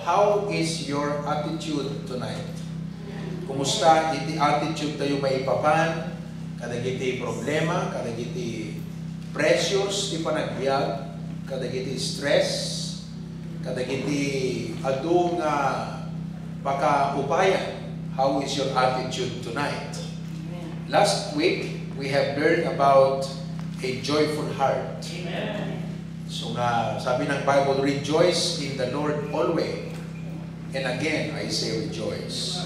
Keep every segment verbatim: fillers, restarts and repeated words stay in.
How is your attitude tonight? Kumusta iti attitude tayo maipapan kadagiti problema, kadagiti pressures ti panagbiag, kadagiti stress, kadagiti adu nga pakaupaya? How is your attitude tonight? Last week, we have learned about a joyful heart. Amen. So nga, sabi ng Bible, "Rejoice in the Lord always. And again, I say rejoice."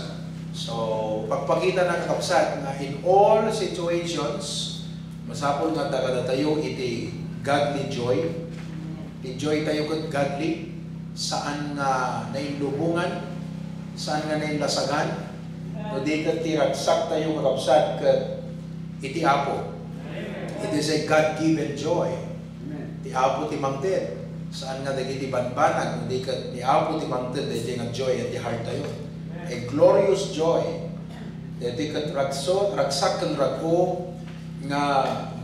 So, pagpakita na, kakabsat, nga in all situations, masapul nga adda kadatayo iti godly joy. Ti joy tayo ket godly, saan nga nainlubongan, saan nga nainlasagan, no di ket ti ragsak tayo, kakabsat, ket iti Apo. It is a God-given joy. Ti Apo ti mangted. Saan nga dagiti banbanag, no di ket ni Apo ti mangted daytoy nga joy iti heart tayo. A glorious joy. Daytoy ket ragso-, ragsak ken rag-o nga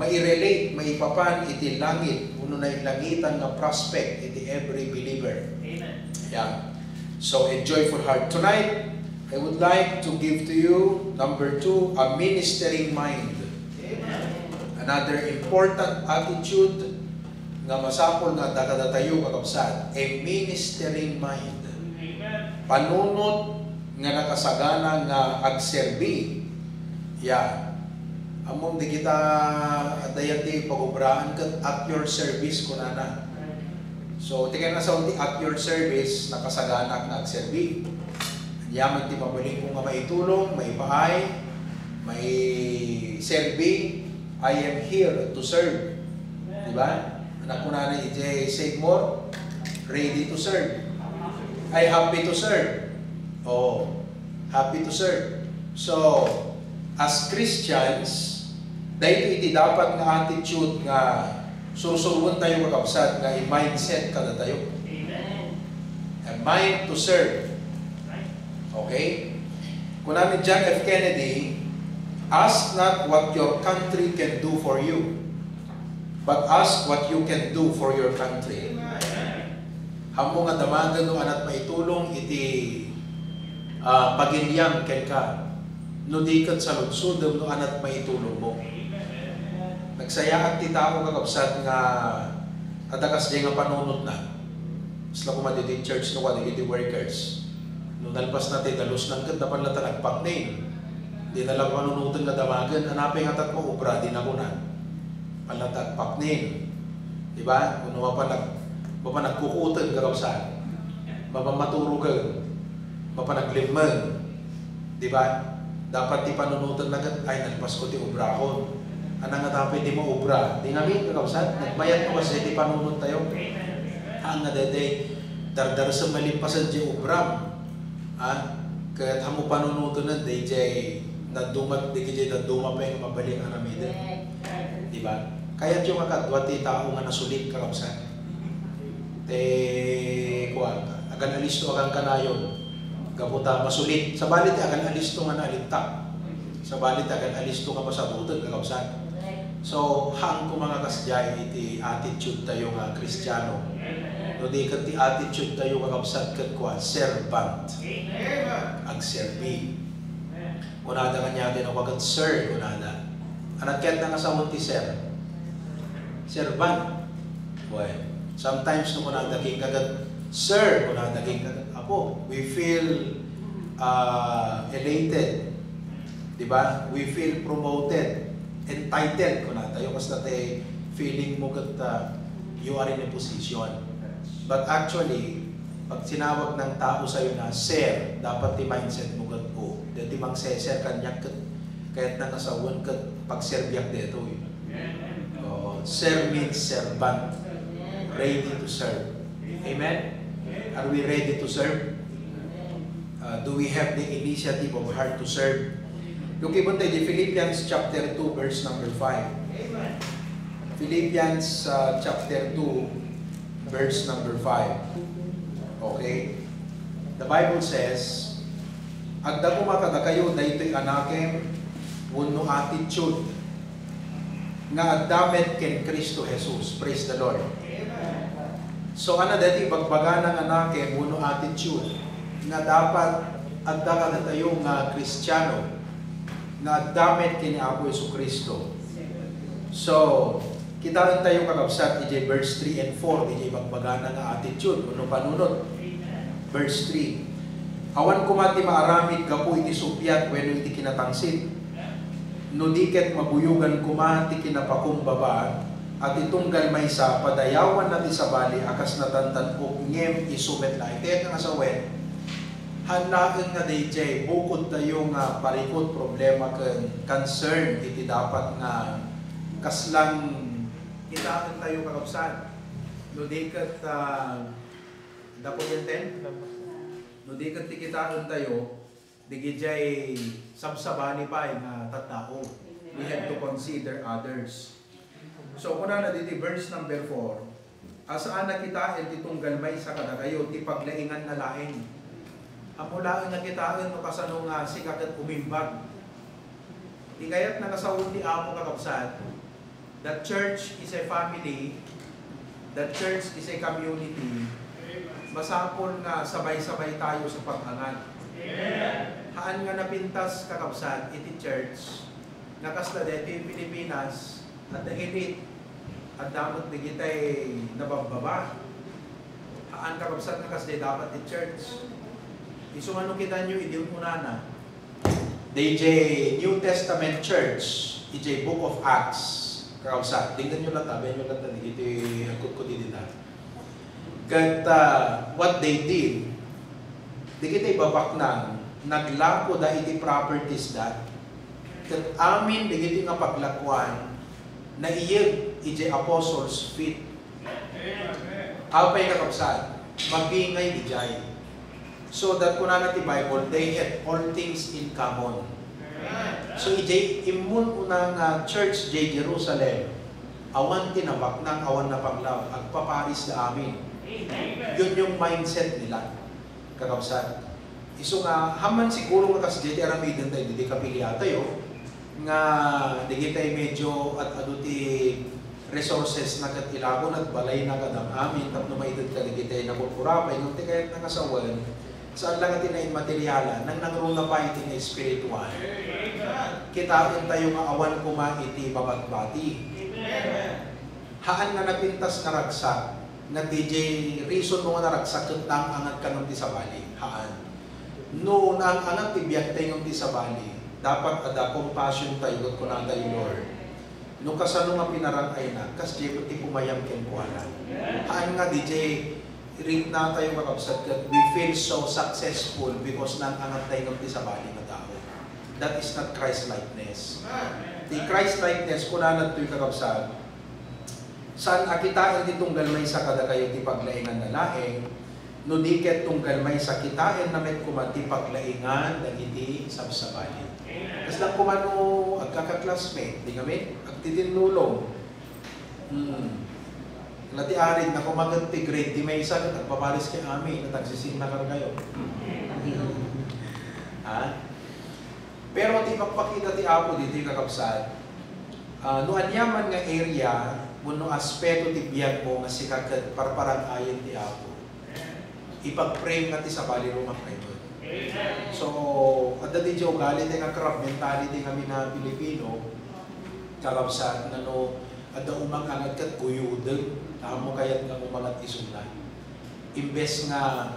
mairelate, maipapan iti langit, wenno nainlangitan nga prospect iti every believer. Amen. Yeah. So, a joyful heart. Tonight, I would like to give to you, number two, a ministering mind. Amen. Another important attitude nga masapul nga adda kadatayo, kakabsat, a ministering mind. Amen. Panunot nga nakasagana nga agserbi. Yeah. Ammom, di kita, adda yan ti pagubraan ket at your service, kunana. So, ti kayatna a sawen ti at your service, nakasaganak nga agserbi. Ania man ti mabalinko nga maitulong, maipaay, maiserbi, I am here to serve. Di ba? Ania kunana idiay Save More, ready to serve. Ay, happy to serve. Oh, happy to serve. So, as Christians, daytoy iti dapat nga attitude nga sursuroen tayo, kakabsat, nga i-mindset kadatayo. Amen. A mind to serve. Okay? Kuna ni John F. Kennedy, "Ask not what your country can do for you, but ask what you can do for your country." Amen. Ammo nga damagen no anat maitulong iti, ah, pagiliam kenka, no di ket saludsodem no anat maitulongmo. Nagsayaat ti tao, kakabsat, nga adda kasdiay nga panunotna. Kasla koma dagiti church no kadagiti workers. No nalpasna ti dalusna ket napan latta nagpaknil. Dina la panunoten nga damagen, "Anapay nga tat maubra?" Dina kuna. Pala ta agpaknil. Di ba? Wenno mapan nag-, mapan nagkukuoten, kakabsat. Mapan maturogen. Mapan naglimmeng. Di ba? Dapat ti panunotenna ket, "Ay, nalpasko ti obrakon." Ania nga tapno di maubra? Di ngamin, kakabsat. Nagmayat no kasdiay ti panunottayo. Haan nga daytoy, dardarusem malipasen diay obram. Ha? Ket ammo panunoten daydiay dadduma, daydiay dadduma pay nga mabalin aramiden. Di ba? Kayatyo nga kadua ti tao nga nasulit, kakabsat. Ti, kuan, agan-alisto, agan kanayon. Gapu ta masulit. Sabali ti agan-alisto nga naalittak. Sabali ti agan-alisto nga pasabutek, kakabsat. So, haan koma nga kasdiay iti attitude tayo nga Kristiano. No di ket ti attitude tayo, kakabsat, ket kua, servant. Agserbi. Kunada kaniak ti nawagat, "Sir," kunada. Anat ket nga sawen ti sir? Servant. Well, sometimes no kunada kenka ket, "Sir," kunada kenka ket, "Apo," we feel, ah, elated. Di ba? We feel promoted, entitled, kuna tayo, basta ti feeling mo ket, ah, you are in a position. But actually, pag tinawag ng tao sa'yo na sir, dapat ti mindset mo ket, "Oh, dati mang sir kaniak ket kayatna nga sawen ket pagserbiak detoy." Oh, sir means servant, ready to serve. Amen? Are we ready to serve? Uh, do we have the initiative of heart to serve? Lukibon tayo di Philippians chapter two, verse number five. Philippians, uh, chapter two, verse number five. Okay? The Bible says, "Adda koma kadakayo daytoy a nakem wenno attitude nga adda met ken Cristo Jesus." Praise the Lord. So, ano daytoy ibagbagana nga nakemon wenno attitude nga dapat adda kadatayo nga Kristiano nga agdamit ken ni Apo Jesu-Cristo? So, kitaentayo, kakabsat, idiay verse three and four, idiay ibagbagana nga attitude wenno panunot. Verse three, "Awan koma ti maaramid gapu iti suppiat wenno iti kinatangsit, no di ket mabuyogan koma ti kinapakumbaba, a ti tunggal maysa padayawanna ti sabali a kas natantan-ok ngem isu met laeng." Kayatna nga sawen, haan laeng nga daydiay bukodtayo nga parikut, problema ken concern iti dapat nga kaslang kitaentayo, kakabsat. No di ket, ah, dapat yan, ten? No di ket ti kitaentayo, digidiay sabsabali pay nga tattao. We have to consider others. So, kunana diti verse number four, a saan a kitaen ti tunggal maysa kadakayo ti paglainganna laeng. Ammo laeng a kitaen no kasano nga sika ket umimbag. Ti kayatna nga sawen ti Apo, kakabsat, the church is a family, the church is a community. Masapul nga sabay-sabay tayo sa pag-angat. Haan nga napintas, kakabsat, iti church nga kasla daytoy Pilipinas, adda elite, adda met dagitay nababbaba. Haan, kakabsat, nga kasdiay dapat ti church. Isu nga no kitanyo idi kunana, daydiay New Testament church, idiay Book of Acts, kakabsat, denggenyo latta, abayanyo latta dagiti agkutkudi dita. Ket, ah, what they did, dagiti ibabaknang, naglakoda iti properties da, ket amin dagiti nga paglakoan, naiyeg idiay apostles' feet. Apay, kakabsat, mabingay idiay. So that kunana ti Bible, they had all things in common. So, idiay immun-una nga church idiay Jerusalem, awan ti nabaknang, awan napanglaw, agpaparisda amin. Yun yung mindset nila, kakabsat. Isu nga, haan man siguro nga kasdiay ti aramidentayo, didi kapiliatayo, nga dagitay medyo ad-adu ti resources na ket ilago na, balayna kadam-amin tapno maited kadagitay napurpura pay, ngem ti kayatna nga sawen, saan la nga ti naimmaterialan, nangnangruna pay iti naespiritual. Kitaentayo nga awan koma iti mabagbati. Haan nga napintas nga ragsak, nga diay reason no nga naragsak ket naang-angat kano ti sabali. Haan. No naang-angat ti biagtayo ngem ti sabali, dapat adda compassion tayo ket kunatayo, "Lord, no kasano nga pinarang-ayna, kasdiay met ti pumayam kenkuana." Haan nga diay ritnatayo, kakabsat, ket we feel so successful because naang-angat tayo ngem ti sabali nga tao. That is not Christ-likeness. Ti Christ-likeness, kunana ditoy, kakabsat, "Saan a kitaen ti tunggal maysa kadakayo ti paglainganna laeng, no di ket tunggal maysa kitaenna met koma ti paglaingan dagiti sabsabali." Kasla koma no agkaka-classmate, di ngamin, agtitinnulong. Hmm. La ti arid, nakumaget ti grade ti maysa, ket agpaparis ken amin, ket agsisinnakar kayo. Ha? Pero ti ipakpakita ti Apo ditoy, kakabsat, ah, no aniaman nga area wenno aspeto ti biagmo nga sika ket parparang-ayen ti Apo, ipag-pray nga ti sabali rumak pay met. So, adda ti ugali ti nga crab mentality nga mina Pilipino, kakabsat, nga no adda umangat ket guyodem, ta ammok kayat nga umangat isuna. Imbes nga,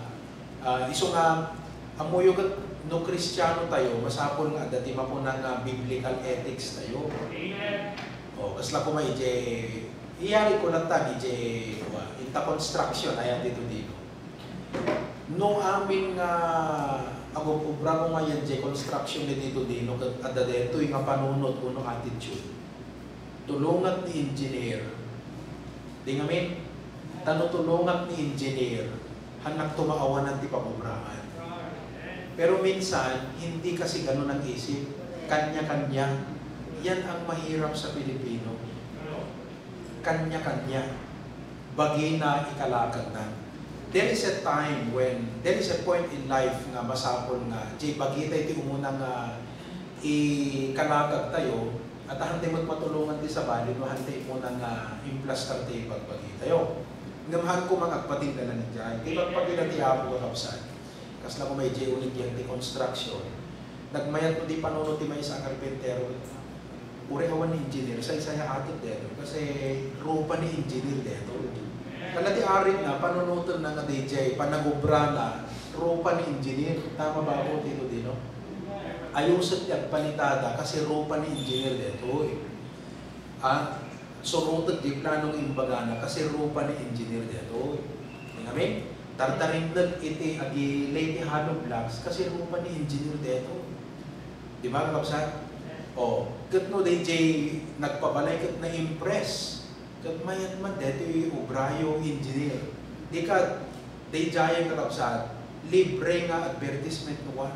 ah, isu nga, ammoyo ket no Kristiano tayo, masapul nga adda ti mapuna nga biblical ethics tayo. Amen. O, kasla koma idiay, iyari ko latta idiay, wa, inta construction, ayan dito dino. No amin nga agub-ubra ko ngayan idiay construction ni dito dino, ket adda detoy nga panunot wenno attitude. Tulongak ni engineer. Di ngamin, ta no tulongak ni engineer, hannak tumaawanan ti pagubraan. Pero minsan, hindi kasi ganun ang isip. Kanya-kanya. Yan ang mahirap sa Pilipino. Kanya-kanya. Bagina ikalakagna. There is a time when, there is a point in life nga masapul nga, di bagita iti umuna nga ikalakag tayo, at hantay met matulongan ti sabali no hantay ipuna nga implastar ti bagbagi tayo. Ngem haan koma nga agpatingga laeng idiay. Ti pagpakita ti Apo, kakabsat. Kasla koma idiay uneg ti construction. Nagmayat no di panunot ti maysa a karpintero. Uray awan engineer, saysay a atik detoy. Kasi rupa ni engineer detoy. Kasla ti aritna, panunotenna nga diay panagobrana, rupa ni engineer. Tama ba ako, Tito Dino? Ayuset ti agpalitada kasi rupa ni engineer detoy. Ha? Surotek ti plano nga imbagana kasi rupa ni engineer detoy. Amen? Tartarindeg iti agilay ti hollow blocks kasi rupa ni engineer detoy. Di ba, kakabsat? O, ket no, diay nagpabalay ket na-impress. Ket mayat man detoy obrayo, engineer. Di ka Daydiay, kakabsat, libre nga advertisement no kua.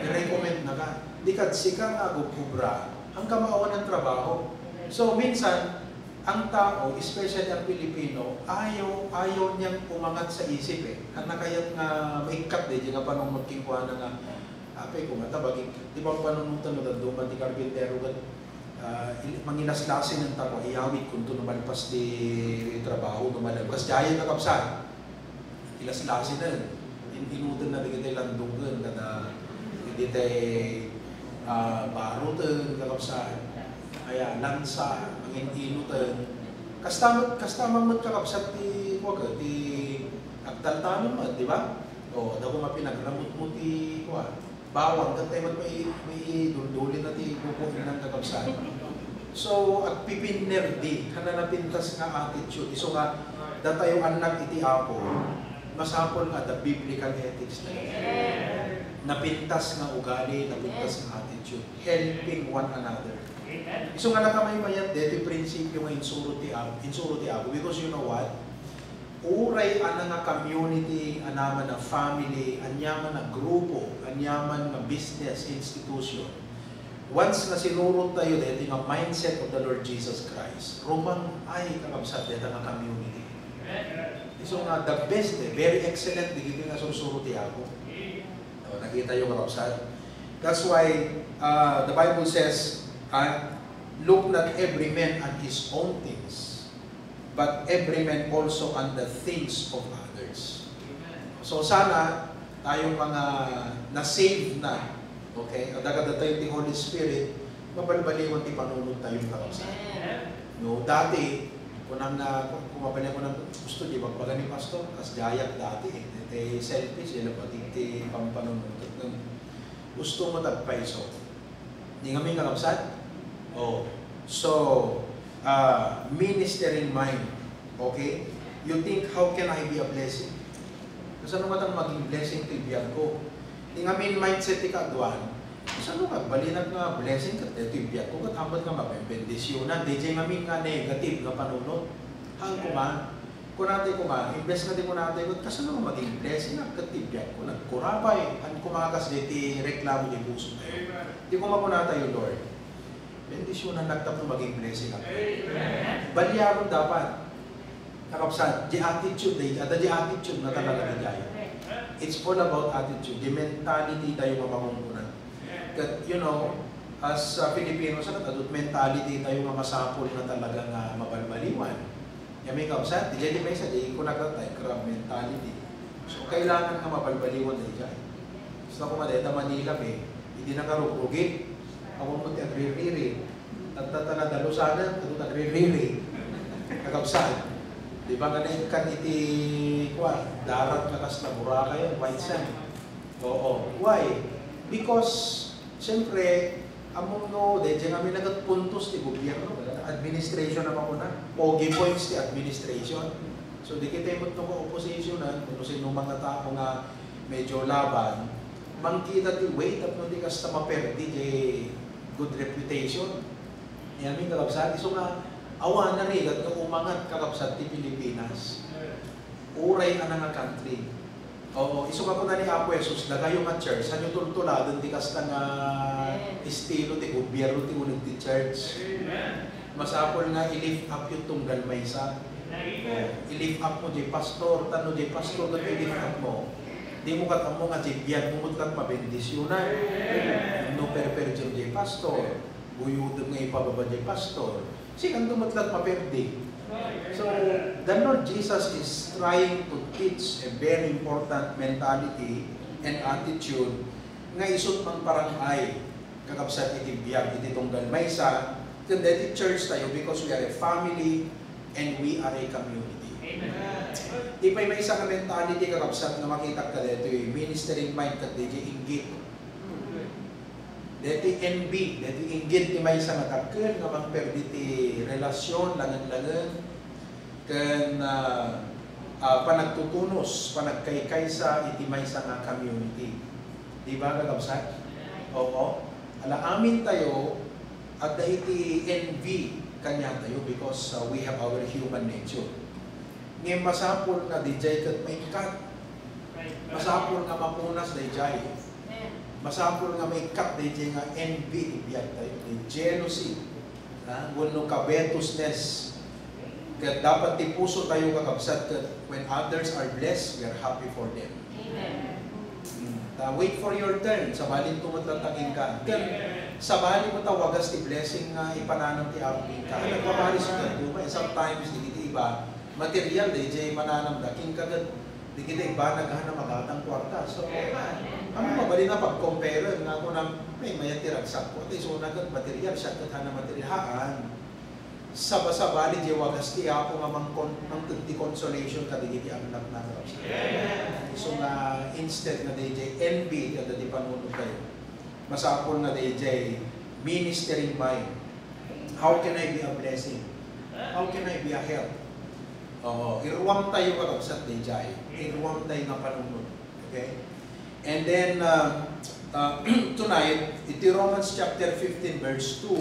I-recommend na ka. Di kad sika nga agubra, hangka maawanan trabaho. So, minsan, ang tao, especially ang Pilipino, ayaw, ayaw niyang umangat sa isip eh. Ang nakayat nga maikkat, di, di nga panunot king kuana nga, apay ko nga, tabagin, di ba panunutan mo, dadduma ti karpintero, kat Ah, il-, mangilaslasin enta ko, iyawid kunto no malpas ti trabaho, no malpas. Diay, kakabsat. Ilaslasin na. In-, inuten na dagiti landong ken kada dagiti, ah, baroten, kakabsat. Kaya, lansa, mangin-inuten. Kasta met, kasta man met, kakabsat, ti, kua, ti agtaltalon met, di ba? O, da koma pinagramut mo ti, kua, bawang, ket tay met mai-, maiduldulin na ti buko, inang kakabsat. So, agpipinner di, kana napintas nga attitude. Isu nga, datayo annak iti Apo, masapul nga adda biblical ethics tayo. Napintas nga ugali, napintas nga attitude. Helping one another. Isu nga nakamaymayat, detoy prinsipyo nga insuro ti Apo, insuro ti Apo. Because you know what? Uray ania nga community, ania man a family, ania man a grupo, ania man nga business institution, once nga sinurot tayo daytoy nga mindset of the Lord Jesus Christ, rumang-ay, kakabsat, dayta nga community. Isu nga the best, eh, very excellent, dagitoy nga sursuro ti Apo. O, nakita yo, kakabsat? That's why, uh, the Bible says, ah, "Look not every man on his own things, but every man also on the things of others." So, sana tayong mga na-save na, okay? Adda kadatayo ti Holy Spirit, mabalbaliwan ti panunot tayo, kakabsat. No, dati, kunam na, kung, kung mabalin ko na, gusto di magbaga ni Pastor, kas jayak dati, eh. Ti selfish, di lang pati ti pampanunot. Gusto mo tagpaiso. Di kami, kakabsat? Oh. So, ah, minister in mind. Okay? You think, "How can I be a blessing?" Kasano nga tang maging blessing ti biag ko? Di kami mindset ti kaaduan. Kasano nga balinak nga blessing ket daytoy biag ko? Ket ambat nga mabenbendisionan. Di jay ngamin nga negative nga panunot. Haan koma. Kunatay koma, imbes nga di kunatay, ket kasano nga maging blessing ak ket ti biag ko? Nagkurapay, haan koma kas daytoy reklamo ti puso tayo. Di koma kunatayo, Lord, bendisionan nak tapno maging blessing ak. Baliaron dapat. Kakabsat, di attitude, di, ada di attitude na talaga di tayo. It's all about attitude. Di mentality tayo nga mangunguna. Ket, you know, as a Filipino, sa katadot mentality tayo nga masapul na talaga nga mabalbaliwan. Kami, kakabsat, di jay di maysa, di ko nagtatay, crab mentality. So, kailangan nga mabalbaliwan na jay. Gusto ko madeta Manila, eh. Hindi na karugrugi. Ako mo ti agririri. Tagtatala dalusanan, tagtatala agririri. Kakabsat. Di ba nga naikkan iti, kuwan, darat na kas na Boracay, white sand. Oo. Why? Because, siyempre, ammo no, dayjay nga amin nagpuntos ti gobierno, administration naman ko na. Pogi points ti administration. So, di kita imot no opposition, ha? Kung sino mga tao nga medyo laban, mangkita ti way, tapno di kasta maperdi di good reputation. Yan, may kakabsat. Isu nga, awan na rigat nga umangat kakabsat ti Pilipinas. Uray a nga country. Oo, isu nga kuna ni Apo Jesus, dakayo nga church, hanyo tultuladen ti kasta nga estilo ti gobierno ti uneg ti church. Masapul nga i-lift up yo tunggal maysa. Oo, i-lift up mo jay pastor, tano jay pastor ket i-lift up mo. Di mo kat ammo nga jay biag mo met kat mabendisionan. No perper jay pastor, guyodem nga ipababa jay pastor. Sikanto met la't maperdi. So, the Lord Jesus is trying to teach a very important mentality and attitude nga isu't mangparang-ay, kakabsat, iti biag iti tunggal maysa, ken deti church tayo, because we are a family and we are a community. Amen. Di pay maysa nga mentality, kakabsat, nga makitak kadaytoy, ministering mind ket daydiay inggit. Deti envy, deti inggit ti maysa nga dakkel nga mangperdi ti relasyon, langen-langen, ken, ah, ah, panagtutunos, panagkaykaysa iti maysa nga community. Di ba, kakabsat? Oo. Ala, amin tayo, adda iti envy kaniatayo because, ah, we have our human nature. Ngem masapul nga daydiay ket maikkat. Masapul nga mapunas daydiay. Masapul nga maikkat daydiay nga envy ti biag tayo, ti jealousy, ha? Wenno covetousness. Ket dapat ti puso tayo, kakabsat, ket when others are blessed, we are happy for them. Amen. Hmm. Ta, wait for your turn. Sabalinto met latta kenka. Ken sabali met a wagas ti blessing nga ipananam ti Apo kenka. Nagpapariskadto met. Sometimes, dagiti iba, material daydiay mananamda kenka ket dagiti iba nagana magatang kuarta. So, ammom, mabalin a pag-compare nga kunam, "Ay, mayat ti ragsakko. Iti isuna ket material, siak ket haan a material." Haan. Saba-, sabali diay wagas ti Apo nga mangkon-, mangted ti consolation kadagiti annakna. So nga, instead nga daydiay envy ti adda ti panunot tayo, masapul nga daydiay ministering mind. How can I be a blessing? How can I be a help? Oo, iruam tayo, kakabsat, daydiay. Iruam tayo nga panunot. Okay? And then, uh, uh, tonight, iti Romans chapter fifteen, verse two,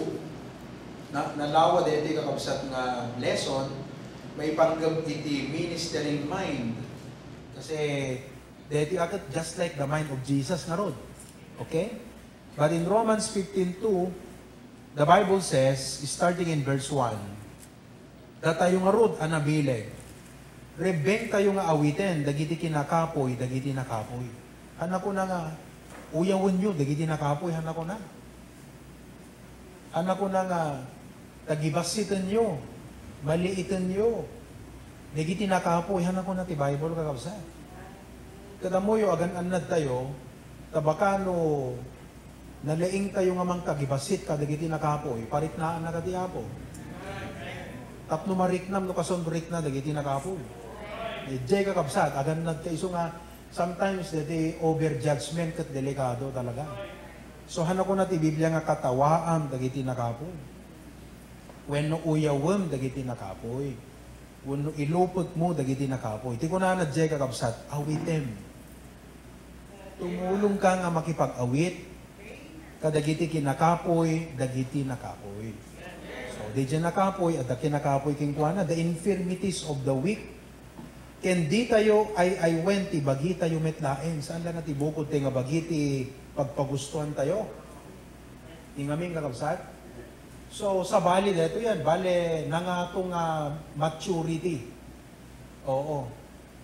na, nalawa deti, kakabsat, nga lesson, maipanggep iti ministering mind. Kasi, deti a ket just like the mind of Jesus ngarud. Okay? But in Romans fifteen two, the Bible says, starting in verse one, datayo ngarud a nabileg, rebbengtayo nga awiten dagiti kinakapuy dagiti nakapuy. Haan a kuna nga, uyawenyo dagiti nakapuy, haan a kuna. Haan a kuna nga, tagibassitenyo, maliitenyo dagiti nakapuy, haan a kuna ti Bible, kakabsat. Ket ammoyo, agan-annadtayo, ta baka no nalaingtayo nga mangkagibassit kadagiti nakapuy, pariknaanna kadi Apo. Tapno mariknam no kasano rikna dagiti nakapuy. Diay, kakabsat, agannadta isu nga sometimes deti over judgment ket delikado talaga. So, haan a kuna ti Biblia nga katawaam dagiti nakapuy? Wenno uyawem dagiti nakapuy? Wenno ilupekmo dagiti nakapuy? Ti kunana diay, kakabsat, awitem. Tumulongka nga makipag-awit kadagiti kinakapuy dagiti nakapuy. So, diay nakapuy, adda kinakapuy kenkuana, the infirmities of the weak. Ken ditayo ay-aywen ti bagitayo met laeng. Saan la nga ti bukod ti nga bagi ti pagpagustuantayo? Ti ngamin, kakabsat? So, sabali daytoy, bale, nangato nga maturity. Oo.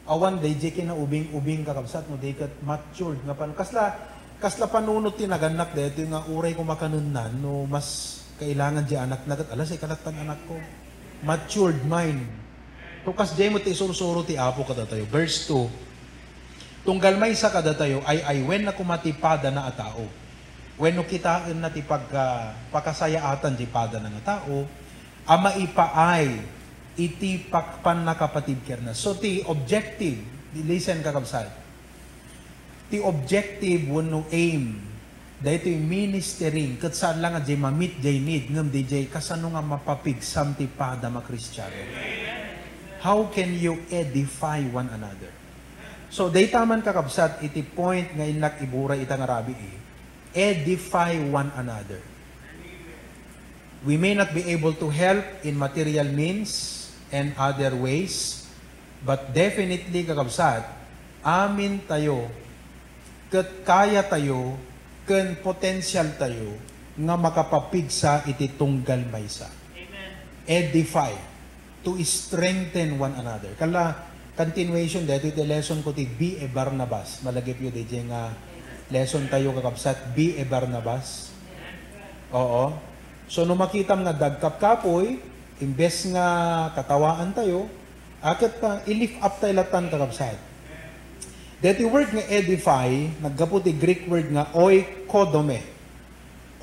Awan daydiay kinaubing-ubing, kakabsat, no di ket matured nga pan-, kasla, kasla panunot ti nagannak daytoy nga uray ko makanennan no mas kailangan diay anakna ket, "Ala, sika latta nga anakko." Matured mind. So, kasdiay met ti isursuro ti Apo kadatayo. Verse two, tunggal maysa kadatayo, ay-aywenna koma ti padana a tao. Wenno kitaenna ti pagka-, pakasayaatan ti padana nga tao, a maipaay iti pakpannakapatibkerna. So, ti objective, listen, kakabsat, ti objective wenno aim, daytoy ministering, ket saan la nga diay ma-meet diay need, ngem diay kasano nga mapapigsam ti padam a Kristiano. How can you edify one another? So, dayta man, kakabsat, iti point nga innak iburay ita nga rabii, edify one another. We may not be able to help in material means and other ways, but definitely, kakabsat, amin tayo ket kaya tayo ken potensial tayo nga makapapigsa iti tunggal maysa. Amen. Edify, to strengthen one another. Kala, continuation daytoy ti lesson ko ti Be a Barnabas. Malagipyo daydiay nga lesson tayo, kakabsat, Be a Barnabas. Oo. So, no makitam nga dagkapkapoy, Imbes nga katawaan tayo, aket pa, i-lift up tayo latan, kakabsat. Deti word nga edify, naggapu ti Greek word nga oikodome.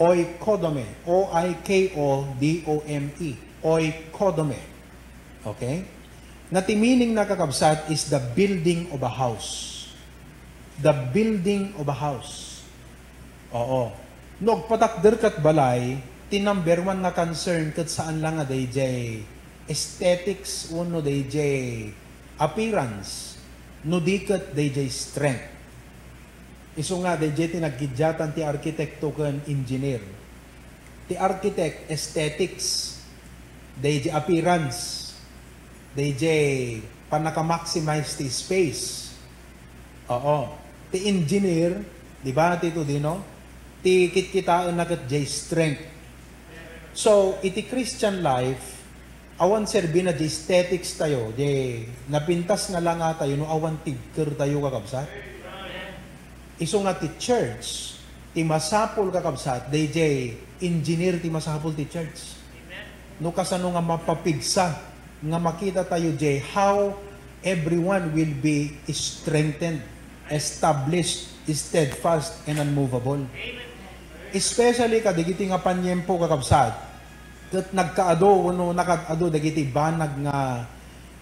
Oikodome. O I K O D O M E. Oikodome. Okay? Na ti meaning na, kakabsat, is the building of a house. The building of a house. Oo. No agpatakder ket balay, ti number one nga concern ket saan la nga dayjay aesthetics wenno dayjay appearance, no di ket dayjay strength. Isu nga dayjay ti naggidiatan ti arkitekto ken engineer. Ti architect, aesthetics, dayjay appearance, dayjay pannaka-maximize ti space. Oo. Ti engineer, di ba, Tito Dino? Ti kitkitaenna ket jay strength. So, iti Christian life, awan serbina jay aesthetics tayo, jay napintas nga langa tayo, no awan tigker tayo, kakabsat. Isu nga ti church, ti masapul, kakabsat, dayjay engineer ti masapul ti church. No kasano nga mapapigsa, nga makita tayo jay how everyone will be strengthened, established, steadfast, and unmovable. Especially kadagiti nga paniempo, kakabsat, ket nagkaadu wenno nakad-adu dagiti banag nga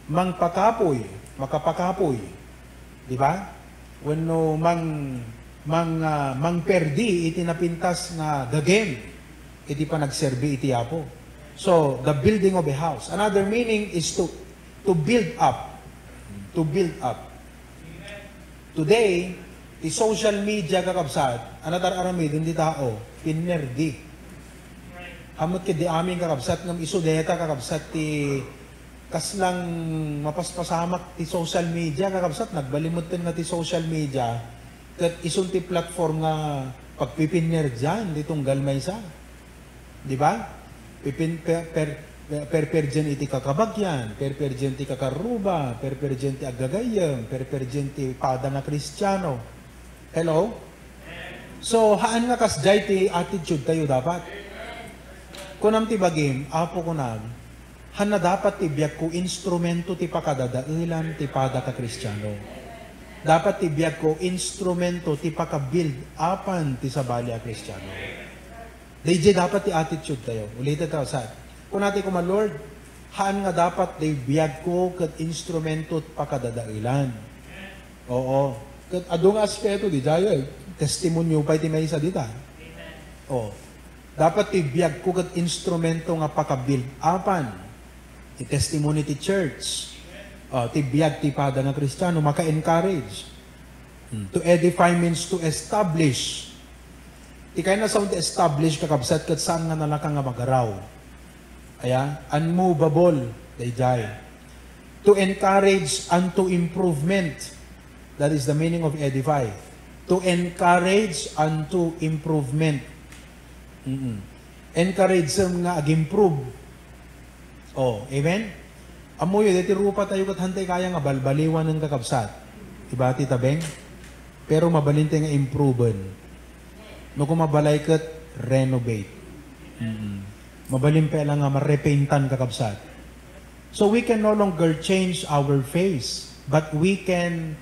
mangpakapuy, makapakapuy, di ba? Wenno mang-, mang-, ah, mangperdi iti napintas nga gagem iti panagserbi iti Apo. So, the building of a house. Another meaning is to, to build up. To build up. Today, ti social media, kakabsat, a natar-aramiden ti tao, pinnerdi. Ammo ket di amin, kakabsat, ngem isu dayta, kakabsat, ti kaslang mapaspasamak ti social media, kakabsat, nagbalin metten nga ti social media, ket isun ti platform nga pagpipinnerdian ti tunggal maysa. Di ba? Pipin-, per-, per-, perperdian iti kakabagian, perperdian ti kakarruba, perperdian ti aggagayyem, perperdian ti pada nga Kristiano. Hello? So, haan nga kasdiay ti attitude tayo dapat. Kunam ti bagim, Apo, kunam, haan a dapat ti biagko instrumento ti pakadadaelan ti pada ka Kristiano. Dapat ti biagko instrumento ti pakabuild upan ti sabali a Kristiano. Dayjay dapat ti attitude tayo. Ulitek, kakabsat. Kuna ti koma, Lord, haan nga dapat ti biagko ket instrumento ti pakadadaelan. Oo. Ket adu nga aspeto dayjay, eh. Testimonio pay ti maysa dita. Oo. Dapat ti biagko ket instrumento nga pakabuild upan. Ti testimony ti church. Ah, ti biag ti pada nga Kristiano, maka-encourage. Hmm. To edify means to establish. Ti kayatna ti establish, kakabsat, ket saan nga nalaka nga magaraw. Aya, unmovable, dayjay. To encourage unto improvement. That is the meaning of edify. To encourage unto improvement. Mm-mm. Encourage nga ag-improve. Oh, amen? Ammoyo, deti rupa tayo ket hantay kaya nga balbaliwanen, kakabsat. Diba, Tita Beng? Pero mabalin tayo nga improven. No koma balay ket renovate. Mm-mm. Mabalin pay la nga marepaintan, kakabsat. So we can no longer change our face, but we can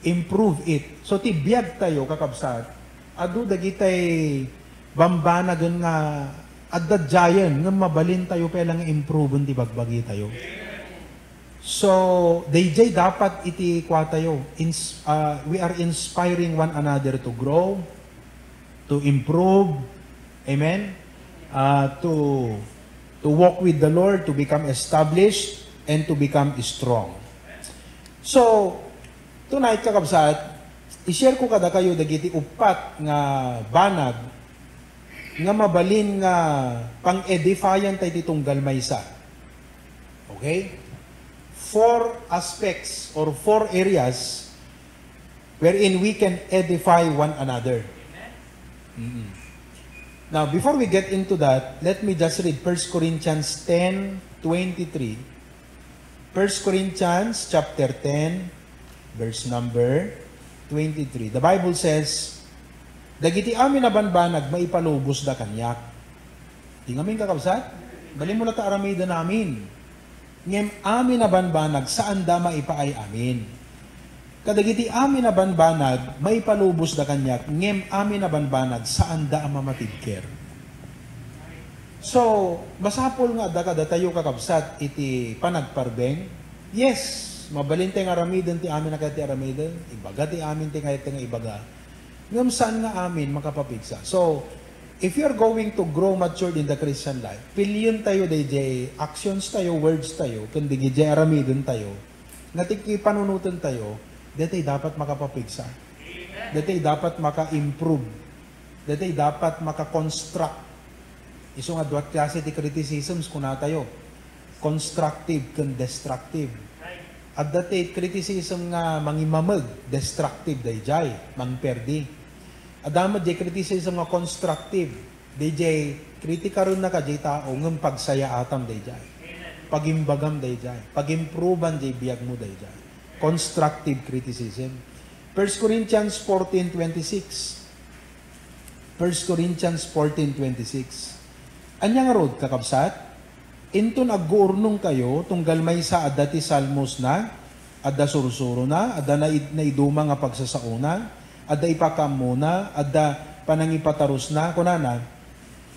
improve it. So ti biag tayo, kakabsat, adu dagitay bambanagen nga adda daydiayen, ngem mabalin tayo pay la nga improven ti bagbagi tayo. So, dayjay dapat iti kua tayo. Ins-, ah, we are inspiring one another to grow, to improve, amen? Ah, to, to walk with the Lord, to become established, and to become strong. So, tonight, kakabsat, i-share ko kadakayo dagiti uppat nga banag nga mabalin nga pang-edifayan tayo ti tunggal maysa. Okay? Four aspects or four areas wherein we can edify one another. Mm-mm. Now, before we get into that, let me just read First Corinthians ten twenty-three. First Corinthians chapter ten, verse number twenty-three. The Bible says, "Dagiti amin a banbanag maipalubosda kaniak." Di ngamin, kakabsat? Balinmo la ta aramiden amin. Ngem amin a banbanag, saanda maipaay amin. Kadagiti amin a banbanag, maipalubosda kaniak, ngem amin a banbanag, saanda a mamatibker. So, masapul nga adda kadatayo, kakabsat, iti panagparbeng. Yes, mabalin tay nga aramiden ti amin a kayat ti aramiden, ibaga ti amin ti kayat nga ibaga. Ngem saan nga amin makapapigsa. So, if you're going to grow matured in the Christian life, pilientayo dayjay actions tayo, words tayo, ken dagijay aramiden tayo, nga ti kipanunoten tayo, daytay dapat makapapigsa. Daytay dapat maka-improve. Daytay dapat maka-construct. Isu nga duat klase ti criticisms, kunatayo. Constructive ken destructive. Adda ti criticism nga mangimameg, destructive dayjay, mangperdi. Adda met jay criticism nga constructive, dayjay kritikaren naka jay tao ngem pagsayaatam dayjay. Pagimbagam dayjay, pagimproban jay biagmo dayjay. Constructive criticism. First Corinthians fourteen twenty-six. First Corinthians fourteen twenty-six. Ania ngarud, kakabsat? Inton agguurnongkayo, tunggal maysa adda ti salmosna, adda sursurona, adda naid-, naiduma nga pagsasaona, adda ipakaammona, adda panangipatarusna, kunana,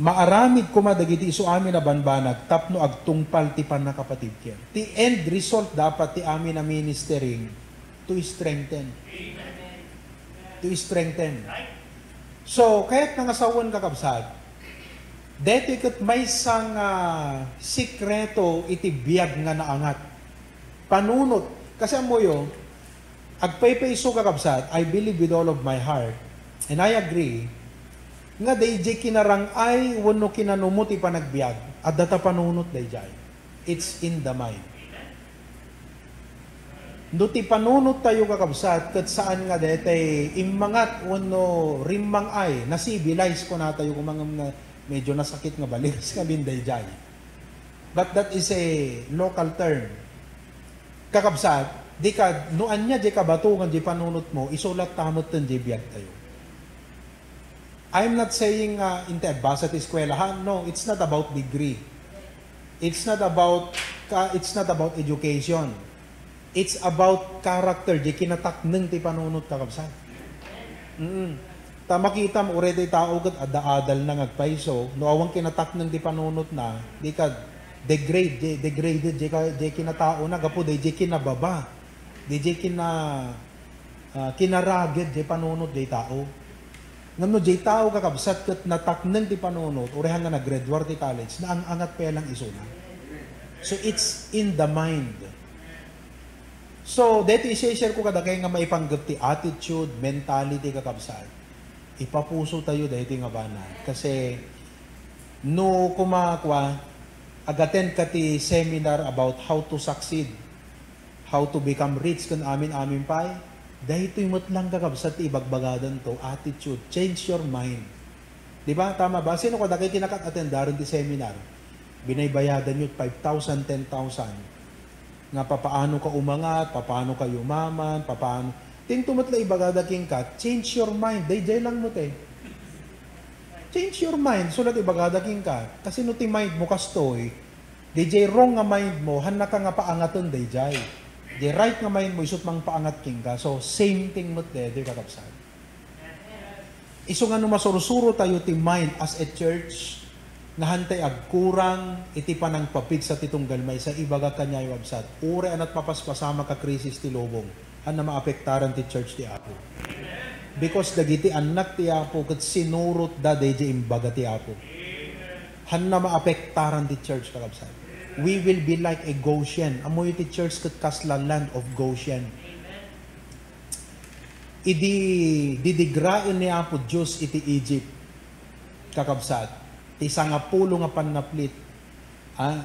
maaramid koma dagiti isu amin a banbanag tapno agtungpal ti pannakapatibker. Ti end result dapat ti amin a ministering to strengthen. To strengthen. So, kayat nga sawen, kakabsat, daytoy ket maysa nga sikreto iti biag nga naangat. Panunot. Kasi ammoyo, agpaypayso, kakabsat, I believe with all of my heart, and I agree, nga dayjay kinarang-ay wenno kinanumo ti panagbiag, adda ta panunot dayjay. It's in the mind. No ti panunot tayo, kakabsat, ket saan nga daytay immangat wenno rimmang-ay, na-civilize, kunatayo koma ngem nga medyo nasakit nga balikas ngamin dayjay. But that is a local term. Kakabsat, di ka, no ania jay kabatongan jay panunot mo, isulat ta metten jay biag tayo. I'm not saying nga intay agbasa ti eskwela, ha? No, it's not about degree. It's not about ka, it's not about education. It's about character, di kinatakneng ti panunot, kakabsat. Mm. Ta makitam, uray ti tao ket adda adal na nga agpayso, no awan kinatakneng ti panunot na, di ka degrade, di, degraded, di ka, di kinatao na, gapu di, di kinababa, di, di kina, ah, kinaraged, di panunot, di tao. Ngem no jay tao, kakabsat, ket natakneng ti panunot, uray nga naggraduar ti college, naang-angat pay lang isuna. So, it's in the mind. So, daytoy i-share ko kadakay nga maipanggep ti attitude, mentality, kakabsat. Ipapuso tayo daytoy nga banag. Kasi, no kumakua, ag-attend ka ti seminar about how to succeed, how to become rich, ken amin-amin pay, daytoy met lang, kakabsat, ti ibagbagadanto, attitude, change your mind. Di ba? Tama ba? Sino kadakay ti nakat-attendaren ti seminar? Binaybayadan yo five thousand, ten thousand. Nga papaano ka umangat, papaano ka yumaman, papaano. Ti into met la ibagada kenka, change your mind. Dayjay lang met eh. Change your mind. Isulat ibagada kenka. Kasi no ti mind mo kastoy, dayjay wrong nga mind mo, hannaka nga paangaten dayjay. Di right nga mind mo, isut mangpaangat kenka. So, same thing met daytoy, kakabsat. Isu nga no masursuro tayo ti mind as a church, nga hantay agkurang iti panangpapigsa ti tunggal maysa, ibaga kaniayo, kabsat, uray anat mapaspasamak a krisis ti lubong, hanna maapektaran ti church ti Apo. Because dagiti annak ti Apo ket sinurotda dayjay imbaga ti Apo. Hanna maapektaran ti church, kakabsat. We will be like a Goshen. Ammoyo ti church ket kasla land of Goshen. Idi didigraen ni Apo Dios iti Egypt, kakabsat, ti sangapulo nga pannaplit, a,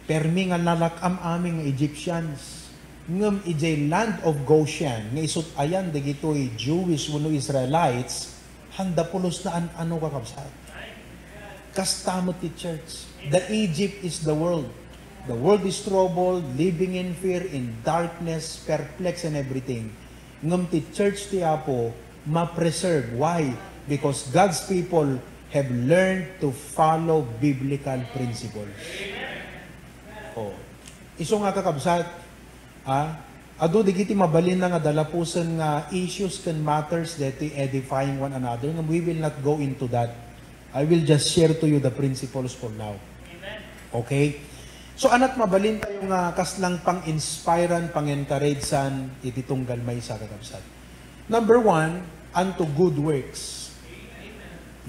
permi nga nalak-am amin nga Egyptians. Ngem idiay land of Goshen, nga isut-ayan dagitoy Jewish wenno Israelites, handa pulos na an-ano, kakabsat. Kasta met ti church. The Egypt is the world. The world is troubled, living in fear, in darkness, perplexed, and everything. Ngem ti church ti Apo, ma-preserve. Why? Because God's people have learned to follow biblical principles. Oh. Isu nga, kakabsat, ah, adu digiti mabalinna nga dalapusen nga issues ken matters deti edifying one another, nga we will not go into that. I will just share to you the principles for now. Okay? So, ania't mabalintayo nga kaslang pang-inspirean, pang-encouragean iti tunggal maysa, kakabsat? Number one, unto good works.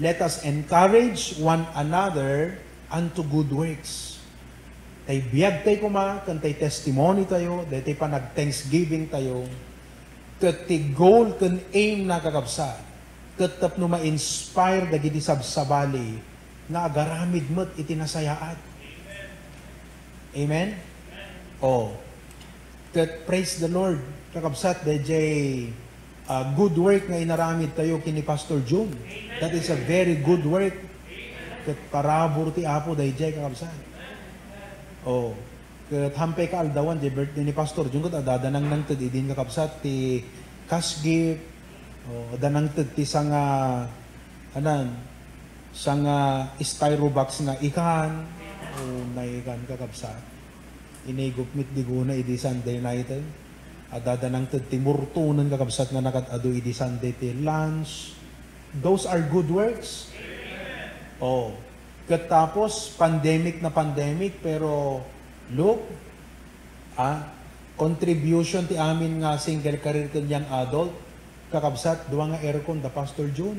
Let us encourage one another unto good works. Tay biagtay koma, ken tay testimony tayo, daytay panag-thanksgiving tayo, ket ti goal ken aim na, kakabsat, ket tapno ma-inspire dagiti sabsabali nga agaramid met iti nasayaat. Amen? Oh. Ket praise the Lord, kakabsat, dayjay, ah, good work nga inaramid tayo ken ni Pastor Jun. That is a very good work. Ket parabur ti Apo dayjay, kakabsat. Oh. Ket hampay kaaldawan, jay birthday ni Pastor Jun, ket adada nangnangted idin, kakabsat, ti cash gift. Oh, adda nangted ti sanga, anan, sanga styro box nga ikan. Oh, naikan, kakabsat. Inigop met diguna idi Sunday night, eh. Adada nangted ti murtonen, kakabsat, nga nakad-adu idi Sunday ti lunch. Those are good works. Oh. Ket tapos, pandemic na pandemic, pero look, ah, contribution ti amin nga single career ken young adult, kakabsat, dua nga aircon da Pastor Jun.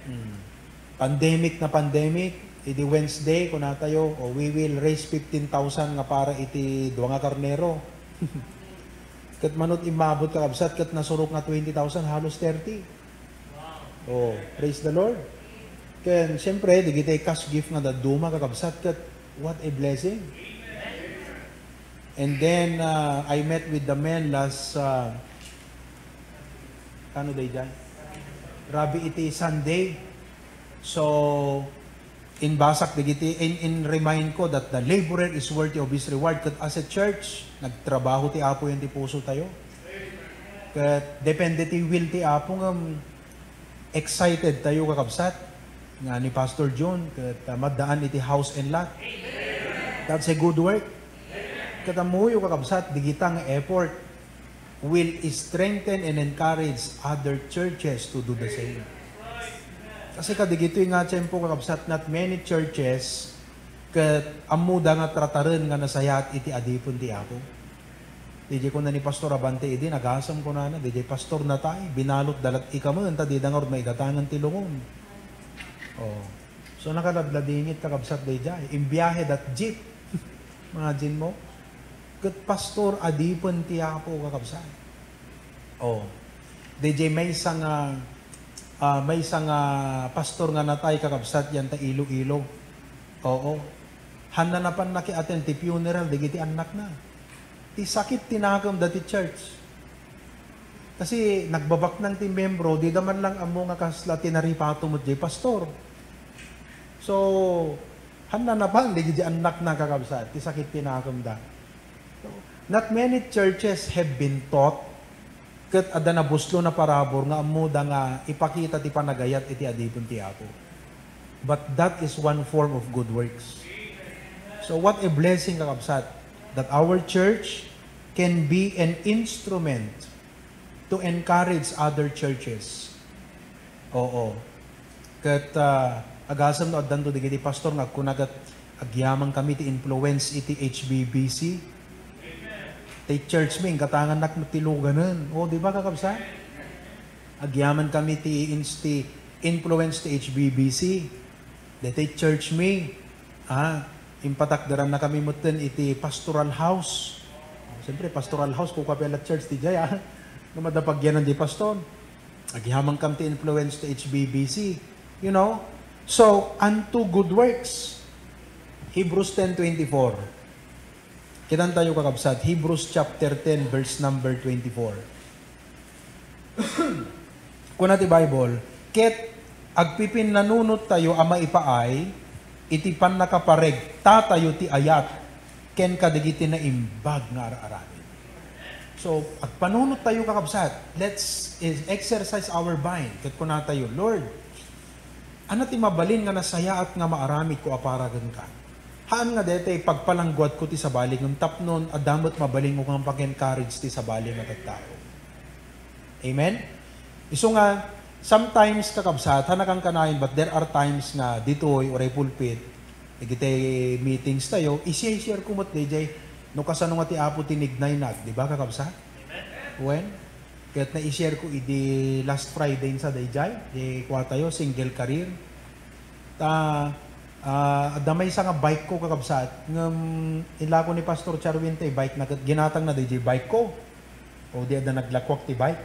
Hmm. Pandemic na pandemic, idi Wednesday, kunatayo, "O, we will raise fifteen thousand nga para iti dua nga karnero." Ket manut immabot, kakabsat, ket nasurok nga twenty thousand, halos thirty. Oh, praise the Lord. Ken, siyempre, digitay cash gift nga dadduma, kakabsat, ket what a blessing. And then, uh, I met with the men last, uh, ano day dyan? Rabi iti Sunday. So, inbasak digiti, in, in remind ko that the laborer is worthy of his reward. Ket as a church, nagtrabaho ti Apo yan ti puso tayo. Ket depende ti will ti Apo ngem excited tayo, kakabsat, nga ni Pastor Jun, ket, ah, maddaan iti house and lot. That's a good work. Ket ammoyo, kakabsat, digita nga effort will strengthen and encourage other churches to do the same. Kasi kadigitoy nga tiempo, kakabsat, not many churches ket ammoda nga trataren nga nasayaat iti adipen ti Apo. Diay kuna ni Pastor Abante idi, nagasem kunana, diay Pastor Natay, binalot da lat ikamen, ta dida ngarud maigatangan ti lungon. Oh. So, nakaladladingit, kakabsat, daydiay. Imbiahe dat jeep. Imagine mo? Ket pastor, adipen ti Apo, kakabsat. Oh. Daydiay maysa nga, ah, maysa nga pastor nga natay, kakabsat, diay ta Iloilo. Oo. Hanna napan nakiaten ti funeral dagiti annakna. Ti sakit ti nakemda ti church. Kasi nagbabaknang ti membro, dida man lang ammo nga kasla tinaripato met diay pastor. So, hanna napan dagiti annakna, kakabsat, ti sakit ti nakemda. Not many churches have been taught ket adda nabuslo, naparabur nga ammoda nga ipakita ti panagayat iti adipen ti Apo. But that is one form of good works. So what a blessing, kakabsat, that our church can be an instrument to encourage other churches. Oo. Ket, ah, agasem no addanto dagiti pastor nga agkuna ket, "Agyamankami ti influence iti H B B C." Ti church mi, inggatangannak met ti luganen. O, di ba, kakabsat? "Agyamankami ti ins-, ti influence ti H B B C." Daytoy church mi, ah, impatakderannakami metten iti pastoral house. Siyempre, pastoral house, kua pay la church ti jay, ah. No, adda pagyanan diay pastor. "Agyamankam ti influence ti H B B C." You know? So, unto good works. Hebrews ten twenty-four. Kitantayo, kakabsat, Hebrews chapter ten, verse number twenty-four. Kuna ti Bible, "Ket agpipinnanunottayo a maipaay iti pannakaparegtatayo ti ayat ken kadagiti naimbag nga ar-aramid." So, agpanunottayo, kakabsat. Let's is-, exercise our mind. Ket kunatayo, "Lord, Ania ti mabalin nga nasayaat nga maaramidko a para kenka? Haan nga daytoy pagpalangguadko ti sabali ngem tapnon adda met mabalinko nga pag-encourage ti sabali nga tattao. Amen? Isu nga, sometimes, kakabsat, haan a kankanayon, but there are times nga ditoy, uray pulpit, dagiti meetings tayo, i-share ko met dayjay, no kasano nga ti Apo tinignaynak, di ba, kakabsat? When? Ket na-share ko idi last Friday sa dayjay, di kua tayo, single career. Ta, ah, adda maysa nga bike ko, kakabsat, ngem ilako ni Pastor Charwin tay bike na ket ginatangna dayjay bike ko. O di adda naglakuak ti bike.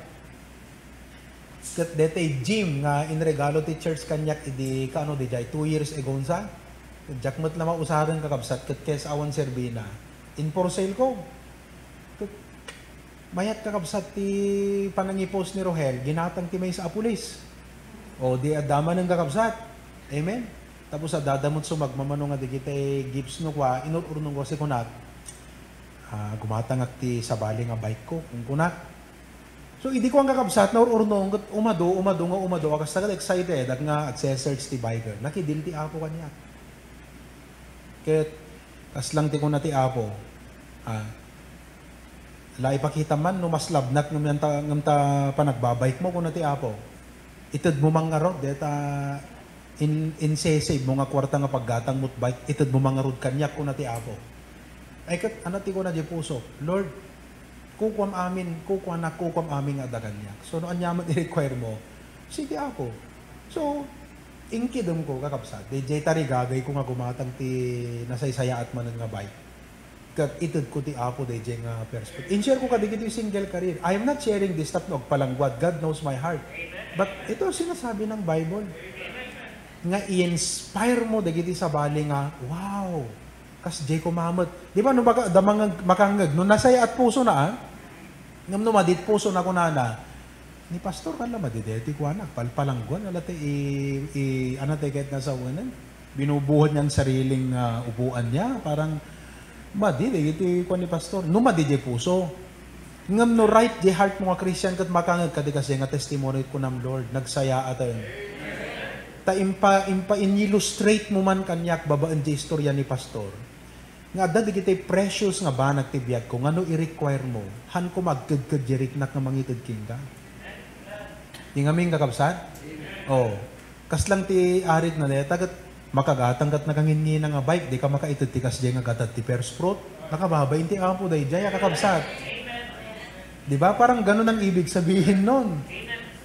Ket daytay gym nga inregalo ti church kaniak idi kaano dayjay, two years ago sa. Diak met la mausaren, kakabsat, ket kaysa awan serbina, in for sale ko. Ket mayat, kakabsat, ti panangi-post ni Rohel, ginatang ti maysa a pulis. O di adda manen, kakabsat. Amen. Tapos adda met sumagmamano nga dagiti gifts no kua, inur-urnong ko si kunak. Ah, gumatangak ti sabali nga bike ko, kunkunak. So, idi ko ang kakabsat, naur-urnong, ket umado, umado nga umado, a kasta ket excited, ak nga agse-search ti biker. Nakidil ti Apo kaniak. Ket, kaslang ti kuna ti Apo, ah, la ipakita man no mas labnak ngem ta, ngem ta panagbabike mo, kuna ti Apo. Ited mo man ngarud, deta in, insesave mo nga kuarta nga paggatang mo't bike, ited mo man ngarud kaniak, kuna ti Apo. Ay ket, ano ti kuna di puso? Lord, kukuam amin, kukuanak, kukuam amin nga adda kaniak. So, no aniaman i-require mo, sige, Apo. So, inkidem ko, kakabsat. Dayjay tarigagay ko nga gumatang ti nasaysayaat manen nga bike. Ket ited ko ti Apo dayjay nga perspective. In-share ko kadagiti single career. I am not sharing this tapno agpalangguad. God knows my heart. But ito sinasabi ng Bible. Nga i-inspire mo dagiti sabali nga, wow, kas jay kumamet. Di ba, no maka, da mangag-, makangeg, no nasaya at puso na, ah? Ngem no madit puso na kunana, ni Pastor, kala madideti kuana, palpalangguan, ala ti i, i, ano ti ket nasawanen? Binubuhat niya ang sariling, ah, upuan niya. Parang, madi, dagiti kuan ni Pastor. No madi, di puso. Ngem no right, di heart mo nga Christian, ket makangeg ka, di kasi nga testimony, kunam, Lord, nagsayaaten. Ta impa, impa, in-illustrate mo man kaniak babaen di istorya ni Pastor. Nga adda dagiti precious nga banag ti biagko, nga no i-require mo, hanko magkedked di riknak nga mangited kenka. Di ngamin, kakabsat? Oh. Kaslang ti arit na deta, ket makagatang ket nakanginnina nga bike, di ka makaited ti kasdiay nga gatad ti first fruit. Nakababain ti Apo dayjay, a kakabsat. Di ba? Parang ganun ang ibig sabihin nun.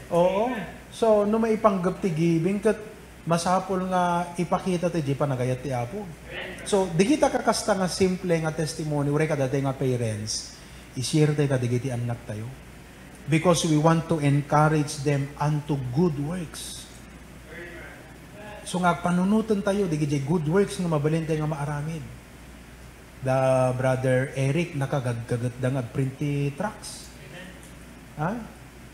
Oo. So, no maipanggep ti giving, ket masapul nga ipakita ti di panagayat ti Apo. So, dagita kakasta nga simple nga testimony, uray kadata nga parents, i-share tayo kadagiti annak tayo. Because we want to encourage them unto good works. So nga, panunoten tayo, dagiti good works nga mabalin tayo nga maaramid. Da Brother Eric, nakagaggaget da nga agprint ti tracts. Ha?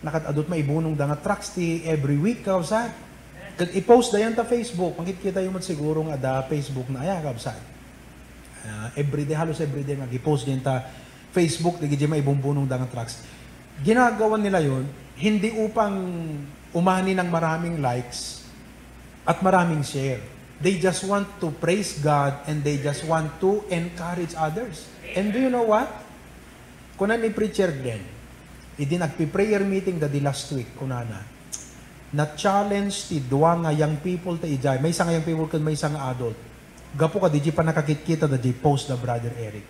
Nakad-adut maibunong da nga tracts ti every week, kausa. Ket i-post da yan ta Facebook. Makikita yung mat siguro nga da Facebook na, aya, kabsat. Ah, everyday, halos everyday nga i-post din ta Facebook, dagiti maibumbunong da nga tracts. Ginagawa nila yun, hindi upang umani ng maraming likes at maraming share. They just want to praise God and they just want to encourage others. And do you know what? Kuna ni Preacher Glenn, idi nagpi-prayer meeting da di last week, kunana, na-challenge ti dua nga young people ta idiay, maysa nga young people ken maysa nga adult. Gapu kadaydi pannakakitkita daydi post da Brother Eric.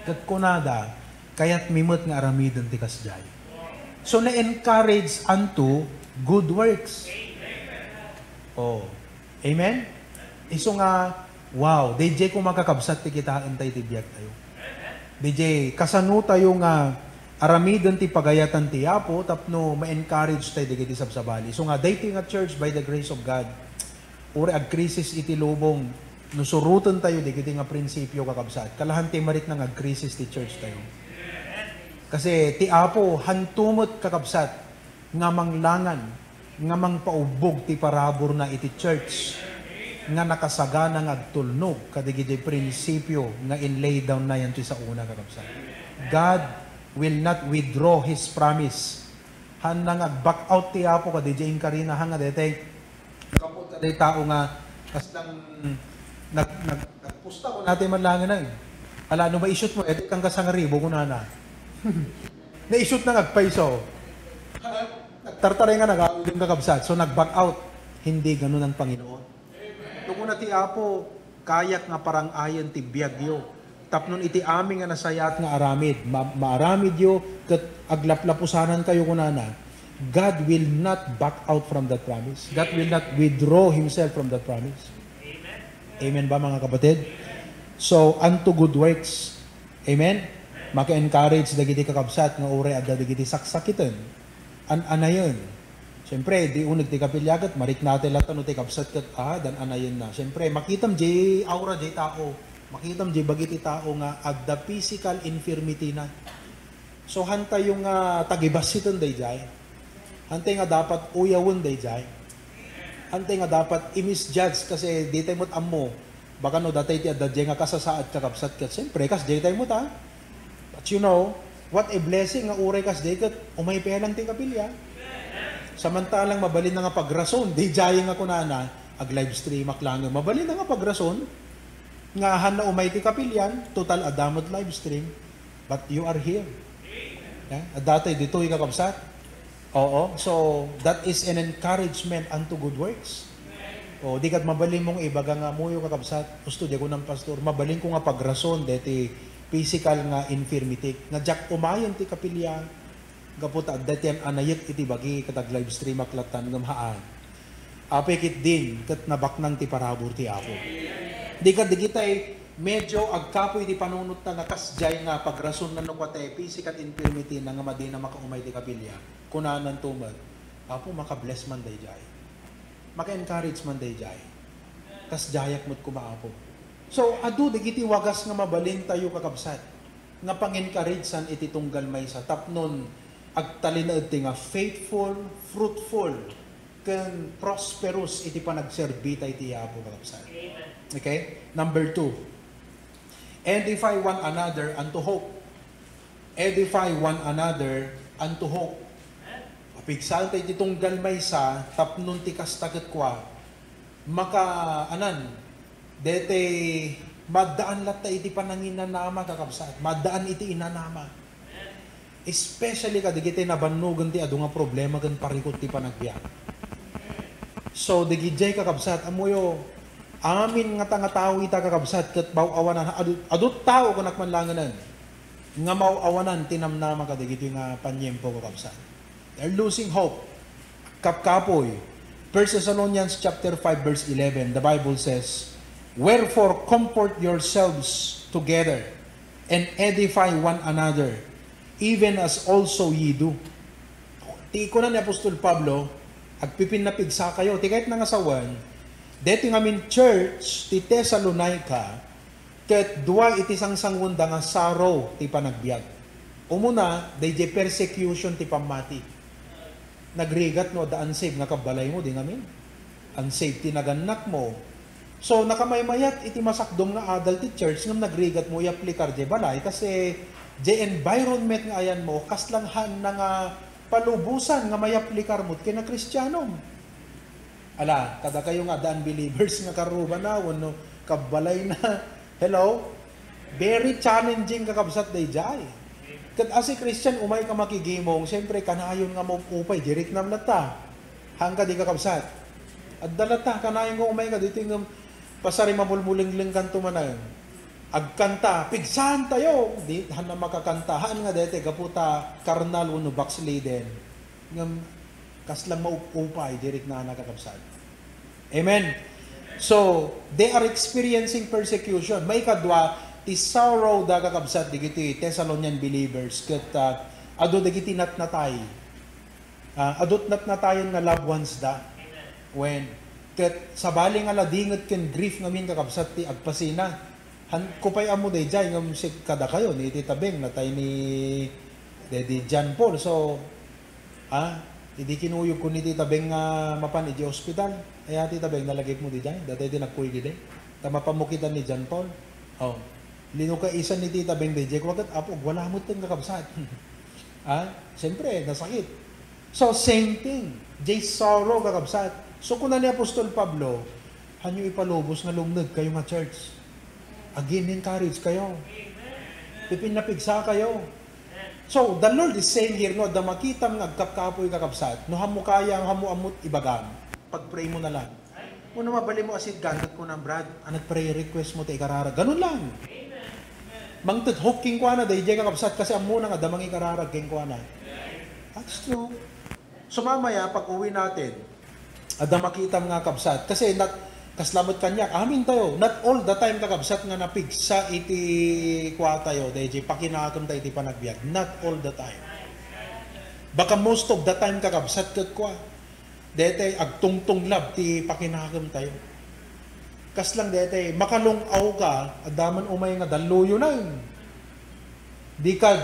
Ket kunada, kayatmi met nga aramiden ti kasdiay. So, na-encourage unto good works. Oh. Amen? Isu nga, wow, daydiay koma kakabsat ti kitaen tayo ti biag tayo. Daydiay, kasano tayo nga aramiden ti pagayatan ti Apo tapno ma-encourage tayo dagiti sabsabali. Isu nga, daytoy nga church, by the grace of God, uray agkrisis iti lubong, no suroten tayo dagiti nga prinsipyo, kakabsat, kalahan ti marikna nga agkrisis ti church tayo. Kasi ti Apo, hanto met, kakabsat, nga manglangan, nga mangpaubbog ti paraburna iti church nga nakasagana nga agtulnog kadagiti prinsipyo nga in-lay down na yan ti saona, kakabsat. God will not withdraw His promise. Hanna nga ag-back out ti Apo kadagiti inkarina, ha, nga daytay, Dagiti tao nga kasla nag-, nag-, nagpusta, kunana ti manlangen na, eh. Ala, no ma-shoot mo, iti kang kasangaribo, kunana. Na-shoot na nga agpayso. Nagtartarengan, nag-awiden, kakabsat. So, nag-back out. Hindi ganun ang Panginoon. No kuna ti Apo, kayak nga parangayen ti biagyo. Tapnon iti amin nga nasayaat nga aramid, ma-, maaramidyo ket aglaplapusanankayo, kunana, God will not back out from that promise. God will not withdraw Himself from that promise. Amen ba, mga kapatid? So, unto good works. Amen? Maka-encourage dagiti kakabsat nga uray adda dagiti saksakiten. An-anayen. Siyempre, di uneg ti kapilya ket mariknate latta no ti kabsat ket, ah, dan-anayen na. Siyempre, makitam di aura di tao. Makitam di bagi ti tao nga adda physical infirmity na. So, hantayo nga tagibassiten daydiay. Hantay nga dapat uyawen daydiay. Hantay nga dapat i-misjudge kasi di tayo met ammo. Baka no datay ti adda diay nga kasasaad, kakabsat, ket siyempre, kas diay tayo met, ah. But you know, what a blessing nga uray kas diay ket umay pay lang ti kapilya. Samantalang mabalin na nga pagrason, di diay nga kunana, ag-livestream ak laeng. Mabalin na nga pagrason, nga han na umay ti kapilyan, total adda met livestream, but you are here. Eh, adda tayo ditoy, kakabsat. Oo, so that is an encouragement unto good works. O, di ket mabalin mong ibaga nga, "Ammoyo, kakabsat, usto di ako nang pastor, mabalin ko nga pagrason deti physical nga infirmity, nga diak umayen ti kapilya, gapu ta adda ti an-anayek iti bagi ket ag-livestream ak lattan," ngem haan. Apay ketdin ket nabaknang ti parabur ti Apo. Di ket dagitay medyo agkapuy ti panunot ta nga kasdiay nga pagrason na no kua ti physical infirmity na nga madina makaumay ti kapilya. Kunananto met, "Apo, maka-bless man daydiay. Maka-encourage man daydiay. Kasdiayak met koma, Apo." So, adu dagiti wagas nga mabalintayo, kakabsat, nga pang-encouragean iti tunggal maysa tapnon agtalinaed ti nga faithful, fruitful, ken prosperous iti panagserbita iti Apo, kakabsat. Amen. Okay? Number two, edify one another unto hope. Edify one another unto hope. Amen. Mapigsaan tayo iti tunggal maysa tapnon ti kasta ket kua, maka-, anan, dete, maddaan latta iti pananginanama, kakabsat. Maddaan iti inanama. Especially kadagiti nabannogen ti adu nga problema ken parikut ti panagbiag. So, dagidiay, kakabsat, ammoyo, amin nga ta-, nga tao ita, kakabsat, ket maw-awanan, adu, adu tao ken akmanlangen nga maw-awanan ti namnama kadagitoy nga paniempo, kakabsat. They're losing hope. Kapkapoy. First Thessalonians chapter five, verse eleven, the Bible says, "Wherefore comfort yourselves together and edify one another, even as also ye do." Ti kuna ni Apostol Pablo, agpipinnapigsakayo. Ti kayat na nga sawen, deti ngamin church ti Tesalonica, ket dua iti sangsanguenda nga sorrow ti panagbiag. Umuna, daydiay persecution ti pammati. Nagrigat no adda unsaved nga kabbalaymo, di ngamin. Unsaved ti nagannakmo. So, nakamaymayat iti masakdom nga adal ti church ngem nagrigatmo i-aplikar diay balay kasi diay environment nga ayanmo, kasla nga haan na nga palubosan nga may-aplikarmo ken a Kristianom. Ala, kadakayo nga adda unbelievers nga karrubana wenno kabbalayna. Hello? Very challenging, kakabsat, daydiay. Ket as a Christian, umayka makigimong, siyempre, kanayon nga maupay, di riknam latta. Haan kadi, kakabsat? Adda latta, kanayon nga umayka ditoy ngem pasari mamulmulenglengkanto manen. Agkanta, pigsaantayo. Di, haan a makakanta. Haan nga daytoy, gapu ta karnal wenno backslidden. Ngem kasla maup-upay, di riknana, kakabsat. Amen. So, they are experiencing persecution. Maikadua, ti sorrow da, kakabsat, dagiti Thessalonian believers, ket, ah, adu dagiti natnatay. Ah, adu natnatayen nga loved ones da. Wen, ket sabali nga ladinget ken grief ngamin, kakabsat, ti agpasina. Haan ko pay ammo daydiay, ngem si kadakayo, ni Tita Beng, natay ni, daydi John Paul. So, ah, idi kinuyogko ni Tita Beng nga mapan iti ospital, aya, Tita Beng, nalagipmo daydiay, datay ti nagkuyog idi. Ta mapan mo kitan ni John Paul. Oh. Linukaisan ni Tita Beng daydiay, kua ket, "Apo, agwala metten, kakabsat." Ah, siyempre, nasakit. So, same thing. Diay sorrow, kakabsat. So, kuna ni Apostol Pablo, "Hanyo ipalubos nga lumned kayo nga church. Again, encourage kayo. Pipinnapigsakayo." So, the Lord is saying here, no, adda makitam nga agkapkapoy, kakabsat. No, hammo kaya, hammo ammot ibagam, pag-pray mo na lang. Uno, mabalin mo a sitgan, ket kunam, "Brad, anat prayer request mo ti ikararag?" Ganun lang. Mangted hope kenkuana, daydiay, kakabsat, kasi ammona nga adda mangikararag kenkuana. That's true. So, mamaya, pag-uwi natin, adda makitam nga kabsat. Kasi not, kasla met kaniak, amin tayo, not all the time, kakabsat, nga napigsa iti kua tayo, daydiay, pakinakemta iti panagbiag. Not all the time. Baka most of the time, kakabsat, ket kua, daydiay, agtungtunglab ti pakinakemtayo. Kas lang daydiay, makalung-aw ka, adda man umay nga dalluyonan. Di ka,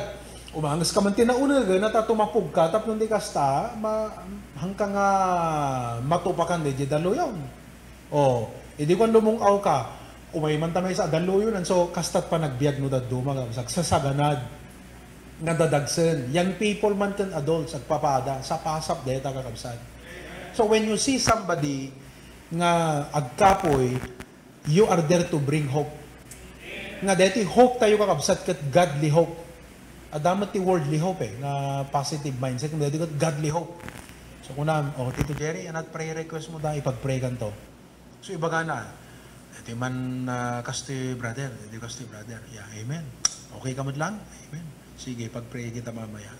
umanges ka man ti naunegen, ta tumapog ka, tapno di kasta, ma-, hangka nga matupakan daydiay dalluyon. O, idi kuan, lumung-aw ka, umay man ta maysa a dalluyonan, so, kasta't panagbiag no dadduma, nga agsasaganad nga dadagsen. Young people man ken adults, agpapada, sapasap dayta, kakabsat. So, when you see somebody nga agkapoy, you are there to bring hope. Nga daytoy hope tayo, kakabsat, ket godly hope. Adda met ti worldly hope, eh, nga positive mindset, nga daytoy ket godly hope. So, kunam, "Oh, Tito Jerry, anat prayer request mo da, ipag-pray kanto?" So, ibagana, "Iti man, ah, kastoy, brother, iti kastoy, brother." "Yeah, amen. Okay ka met lang?" "Amen." "Sige, pag-pray kita mamaya."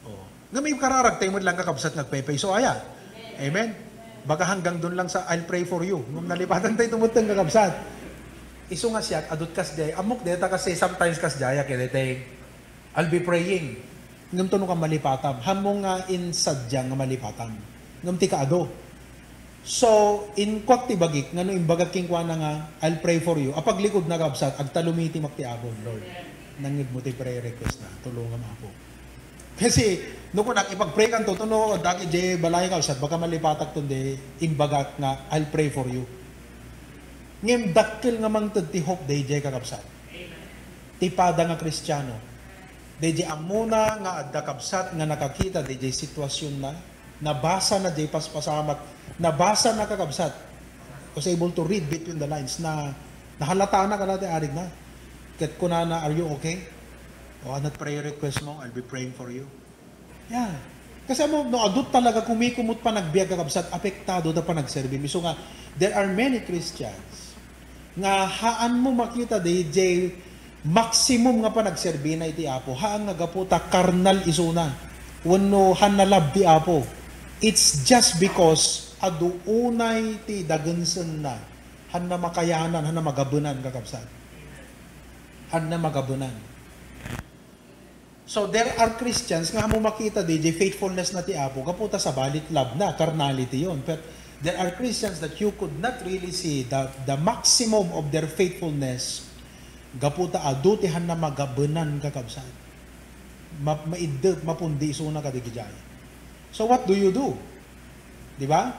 Oh. Nga may kararag tayo met lang, kakabsat, nga agpepray. So, aya. Amen. Baga hanggang dun lang sa, "I'll pray for you." Ngem nalipatan tayo tumuteng, kakabsat. Isu nga siak, adut kasdiay. Ammok deta kasi sometimes kasdiay, kaya deta, "I'll be praying." Ngem tuno ka malipatam. Hammo nga in sadja nga malipatam. Ngem ti kaado. So, inkuak ti bagik, nga no imbagak kenkuana nga, "I'll pray for you." Apaglikod na, kabsat, agtalumitimak ti Apo, "Lord, nangngegmo ti prayer request na. Tulongam, Apo." Kasi, no kunak, ipag-pray kanto, tuno, dagi, je, balay, kabsat, baka malipatak ton de, imbagak nga, "I'll pray for you." Ngem dakkel nga mangted ti hope daydiay, kakabsat. Ti pada nga Kristiano. Daydiay ammona nga adda, kabsat, nga nakakita daydiay situasionna, nabasa na diay paspasamak, nabasa na, kakabsat. Was able to read between the lines na nahalatana kada ti arigna. Ket kunana, "Are you okay? O, anat prayer request mo? I'll be praying for you." Yeah. Kasi mo, no, adut talaga kumikumot panagbiag, kakabsat, apektado ta panagserbi. Isu nga, there are many Christians nga haan mo makita daydiay maximum nga panagserbina iti Apo. Haan nga gapu ta karnal isuna. Wenno haan na love ti Apo. It's just because adu unay ti dagensenna. Haan na makayanan, haan na magabenan, kakabsat. Haan na magabenan. So, there are Christians nga ammo makita di, di faithfulness na ti Apo, gapu ta sabali love na, carnality yon. But there are Christians that you could not really see the, the maximum of their faithfulness, gapu ta adu ti haan na magabenan, kakabsat. Ma-, maiddep, mapundi isuna kadi gidiay. So, what do you do? Di ba?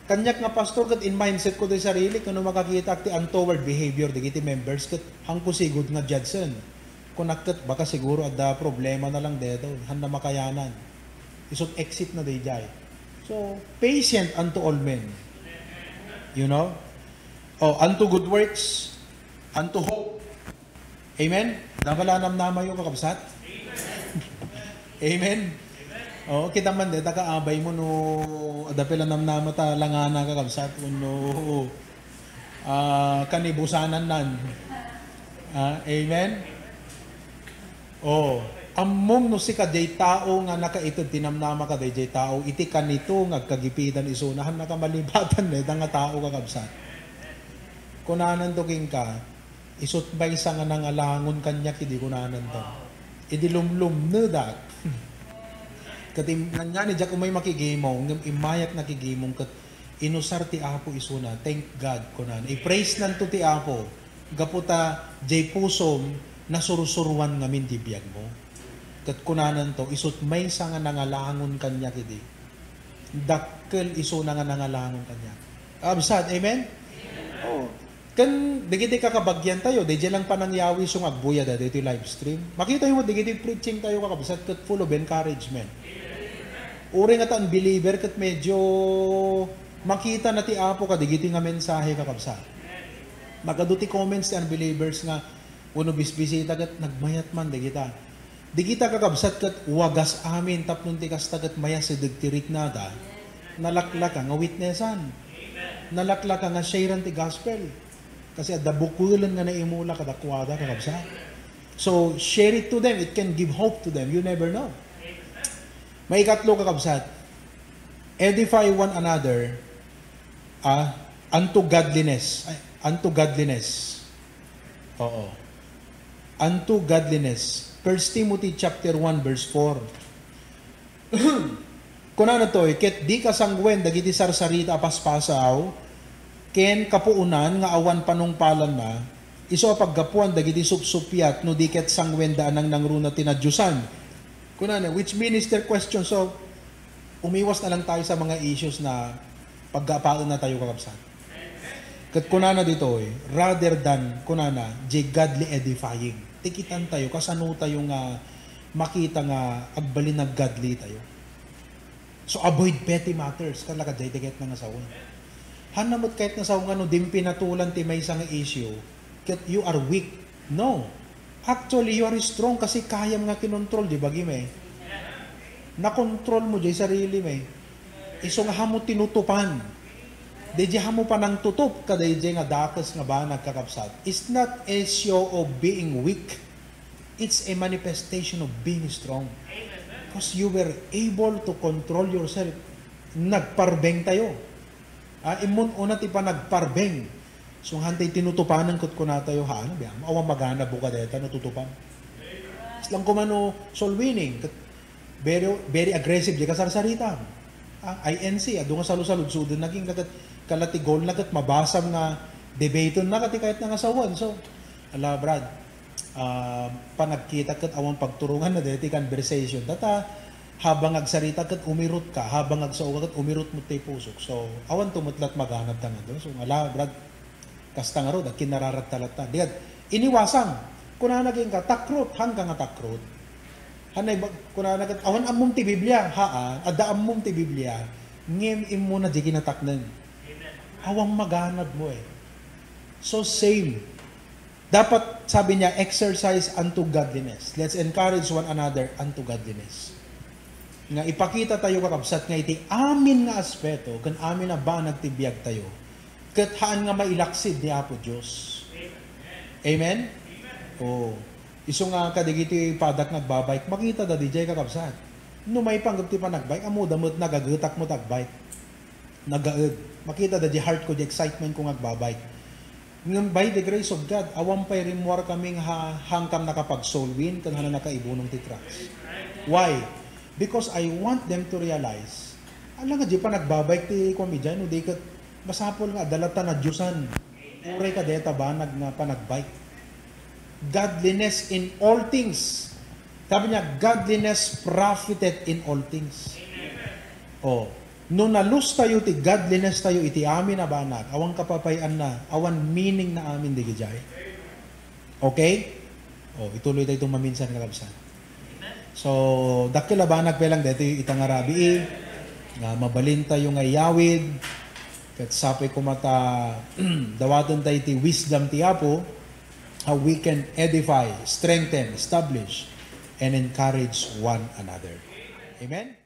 Kaniak nga pastor ket in mindset ko ti sarili, kano makakitak ti untoward behavior dagiti members ket haanko sigud nga judgen. Kunak ket baka siguro adda problema na lang daytoy, haan na makayanan. Isut exit na daydiay. So, patient unto all men. You know? Oh, unto good works, unto hope. Amen? Adda pay la namnamayo, kakabsat? Amen? Oo, kita man, deta ka, abay mo no, adda pay la namnama ta langana, kakabsat, wenno, ah, kanibusanan nan. Ah, amen? Oh, ammom no sika diay tao nga nakaited ti namnama kadaydiay tao, iti kanito nga agkagipitan isuna, haan na ka malipatan dayta nga tao, kakabsat. Kunananto kenka, isut maysa nga nangalangon kaniak idi kunananto. Idi lumlumnedak. Ket im-, nanyani diak umay makigimong, ngem immayak nakigimong ket inusar ti Apo isuna. Thank God, kunana. I-praise nanto ti Apo. Gapu ta diay pusom, nasursuruan ngamin ti biagmo. Ket kunananto, isut maysa nga nangalangon kaniak idi. Dakkel isuna nga nangalangon kaniak. Absat, amen? Oh. Ken dagiti kakabagyan tayo, daydiay lang panangyawi isu nga agbuya daytoy live stream. Makita yo met dagiti preaching tayo, kakabsat, ket full of encouragement. Uray nga ta unbeliever ket medyo Makitana ti Apo kadagiti nga mensahe, kakabsat. Nagadu ti comments ti unbelievers nga, "Wenno bisbisita ket nagmayat man dagita." Dagita, kakabsat, ket wagas amin tapno ti kasta ket mayasideg ti riknada. Nalaklaka nga witnessan. Nalaklaka nga sharean ti gospel. Kasi adda bukulen nga naimula kadakuada, kakabsat. So, share it to them. It can give hope to them. You never know. Maikatlo, kakabsat, edify one another, ah, unto godliness. Ay, unto godliness. Oo. Unto godliness. First Timothy chapter one, verse four. Kunana toy, "Ket dika sanguaen dagiti sarsarita a paspasaw, ken kapuonan nga awan panungpalanna, isu a paggapuan dagiti supsuppiat, no di ket sanguaenda a nangnangruna ti nadiosan." Kunana, which minister question, so, umiwas na lang tayo sa mga issues na paggapaen na tayo, kakabsat. Ket kunana ditoy, rather than, kunana, "Jay godly edifying." Ti kitan tayo, kasano tayo nga makita nga agbalin nga godly tayo. So, avoid petty matters, kala ka jay tiket na nga sawen. Hanna met kayat nga sawen nga no, dim pinatulan ti maysa nga issue, ket you are weak. No. Actually, you are strong kasi kayam nga kinontrol, di bagim eh. Nakontrol mo jay sarili mo eh. Isu nga hamo tinutupan. Di jay hamo panangtutup, kada jay nga dakes nga banag, kakabsat. It's not a show of being weak. It's a manifestation of being strong. Because you were able to control yourself. Nagparbeng tayo. Ah, immun una ti panagparbeng. So, hantay tinutupanan ket kuna tayo, ha, ano, biya, awan magana buka deta no tutupan. Islang kumano soul winning, ket very, very aggressive, di kasarsarita. Ah, I N C, adu nga salusaludsuden na ket kala ti goal na ket mabasam nga debate na ket kayat na nga sawen. So, ala, Brad, ah, panagkita ket awan pagturungan na deti conversation. Tata, habang agsarita ket umirot ka, habang agsao ka ket umirot mo ti pusok. So, awan tumetlat maganab tangan. So, ala, Brad, kasta ngarud, kinararat talatta. Diyan, iniwasang. Kunana ken ka, takrot, hangka nga takrot. Hanay, ba-, kunana ket, awan ammom ti Biblia, haan, adda ammom ti Biblia, ngem immuna di kinatakneng. Awan maganab mo eh. So same. Dapat, sabi niya, exercise unto godliness. Let's encourage one another unto godliness. Nga ipakita tayo, kakabsat, nga iti amin nga aspeto, ken amin a banag ti biag tayo, ket haan nga mailaksid ni Apo Dios. Amen? Oo. Isu nga kadagiti padak nga agbabike, makita da dijay, kakabsat. No maipanggep ti panagbike, ammoda met nagagetak met agbike. Nagaed. Makita da di heart ko, di excitement ko nga agbabike. Ngem by the grace of God, awan pay rimmuar kami nga ha-, hangkan nakapag-soul win, ken hana nakaibunong ti tracks. Why? Because I want them to realize, ala nga di panagbabike ti kuan mi diay, no di ket masapul nga adda latta nadiosan. Uray ka deta banag nga panagbike. Godliness in all things. Sabi niya, "Godliness profiteth in all things." Oh, no na-lose tayo ti godliness tayo iti amin a banag, awan kapapay-anna, awan meaning na amin digidiay. Okay? Oh, ituloy tayo itong maminsan, kakabsat. So, dakkel a banag pay lang daytoy ita nga rabii, nga mabalin tayo nga iyawid, ket sapay koma ta dawaten tayo ti wisdom ti Apo, how we can edify, strengthen, establish, and encourage one another. Amen?